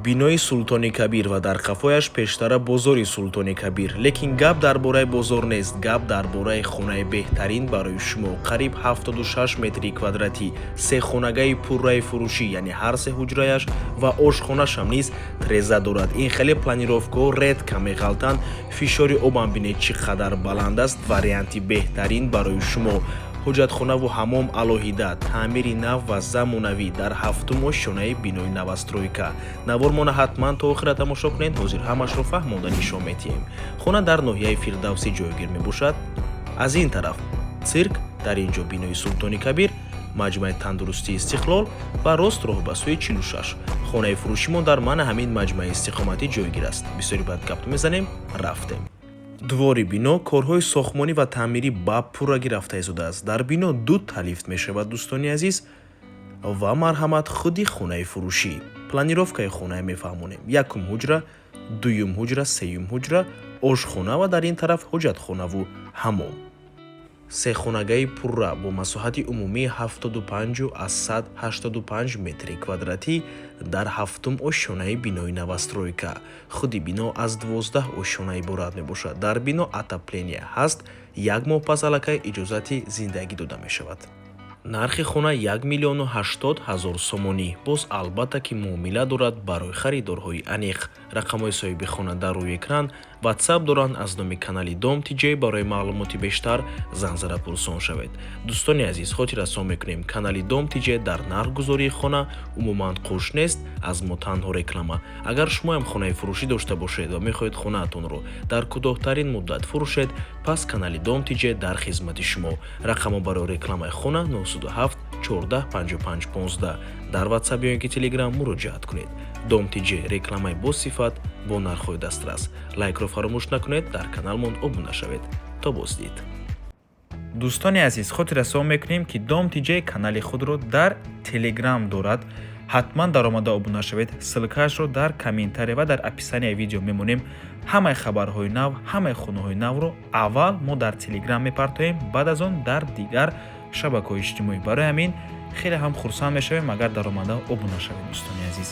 Бинои Султони Кабир ва дар қафояш пештара бозори Султони Кабир. Лекин гап дар бораи бозор нест, гап дар бораи хонаи беҳтарин барои шумо. Қариб 76 метри квадратӣ, сехонагаи пурраи фурӯшӣ, яъне ҳар се ҳуҷраяш ва ошхонашам низ треза дорад. Ин хеле планировкаҳо редко меғалтанд. Фишори обам бинед, чӣ қадар баланд аст. Варианти беҳтарин барои шумо. Ҳуҷатхонаву ҳаммом алоҳида, таъмири нав ва замонавӣ дар ҳафтум ошёнаи бинои новостройка. Навормона ҳатман то охира тамошо кунед, ҳозир ҳамашро фаҳмонда нишон медиҳем. Хона дар ноҳияи Фирдавсӣ ҷойгир мебошад. Аз ин тараф цирк, дар ин ҷо бинои Султони Кабир, маҷмӯаи тандурустии Истиқлол ва рост роҳ ба сӯи 46. Хонаи фурӯшимон дар мана ҳамин маҷмӯаи истиқоматӣ ҷойгир аст. Бисёри баъд гап мезанем, рафтем. Двори бино корҳои сохтмонӣ ва таъмирӣ ба пуррагӣ рафта истодааст. Дар бино дута лифт мешавад, дӯстони азиз. Ва марҳамат, худи хонаи фурӯшӣ. Планировкаи хонае мефаҳмонем: якум ҳуҷра, дуюм ҳуҷра, сеюм ҳуҷра, ошхона ва дар ин тараф ҳоҷатхонаву ҳаммом. Сехонагаи пурра бо масоҳати умумии 75,85 метри квадратӣ дар ҳафтум ошёнаи бинои новостройка. Худи бино аз 12 ошёна иборат мебошад. Дар бино отопление ҳаст, як моҳ пас аллакай иҷозати зиндагӣ дода мешавад. Нархи хона 1 080 000 сомонӣ. Боз, албатта, ки муомила дорад барои харидорҳои аниқ. Рақамҳои соҳиби хона дар рӯи экран, Ватсап доранд. Аз номи канали Дом Тиҷей барои маълумоти бештар занг зада пурсон шавед. Дӯстони азиз, хотиррасон мекунем, канали Дом Тиҷей дар нархгузории хона умуман қуш нест, аз мо танҳо реклама. Агар шумоям хонаи фурӯшӣ дошта бошед ва мехоҳед хонаатонро дар кӯтоҳтарин муддат фурӯшед, пас канали Дом Тиҷей дар хизмати шумо. Рақамҳо барои рекламаи хона 907 14 55 15. Дар Ватсап ё ин ки Телеграм муроҷиат кунед. Дом Тиҷей: рекламаи босифат бо нархҳои дастрас. Лайкро фаромӯш накунед, дар каналмон обуна шавед. То боздид. Дӯстони азиз, хотиррасон мекунем, ки Дом Тиҷей канали худро дар Телеграм дорад. Ҳатман даромада обуна шавед. Ссылкаашро дар комментария ва дар описанияи видео мемонем. Ҳамаи хабарҳои нав, ҳамаи хонаҳои навро аввал мо дар Телеграм мепартоем, баъд аз он дар дигар шабакаҳои иҷтимоӣ. Барои ҳамин хеле ҳам хурсанд мешавем, агар даромада обуна шавед, дӯстони азиз.